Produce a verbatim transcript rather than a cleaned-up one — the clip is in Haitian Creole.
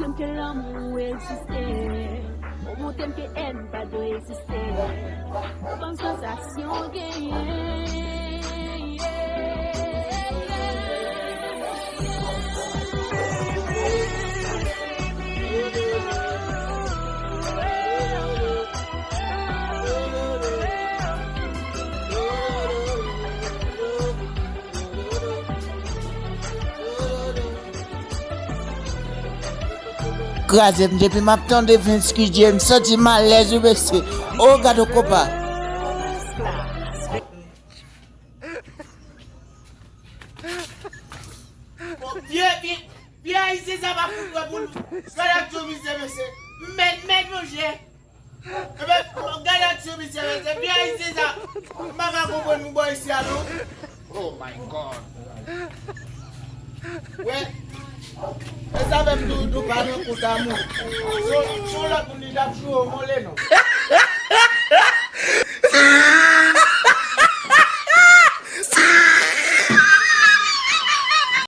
M ke lanmou egziste. Ou montre m ke èn pa dwe egziste. Ban m sansasyon genyen. Kraze m depi m ap tande Vens Q J, m santi m alèz wi mesye. O gade yon konpa. Bon, vye, vye, vye ayisyen sa pa fout wè pou l. Gade ak yon mizè mesye. Mèd, mèd monchè. Ebyen, gade aksyon misye, mesye. Vye ayisyen sa. M pa ka konprann nou bò isi a non. Oh my God. Wè. E sa menm tou, tou pa nan kont a moun. Son, son lòt moun li t ap joure w mole non.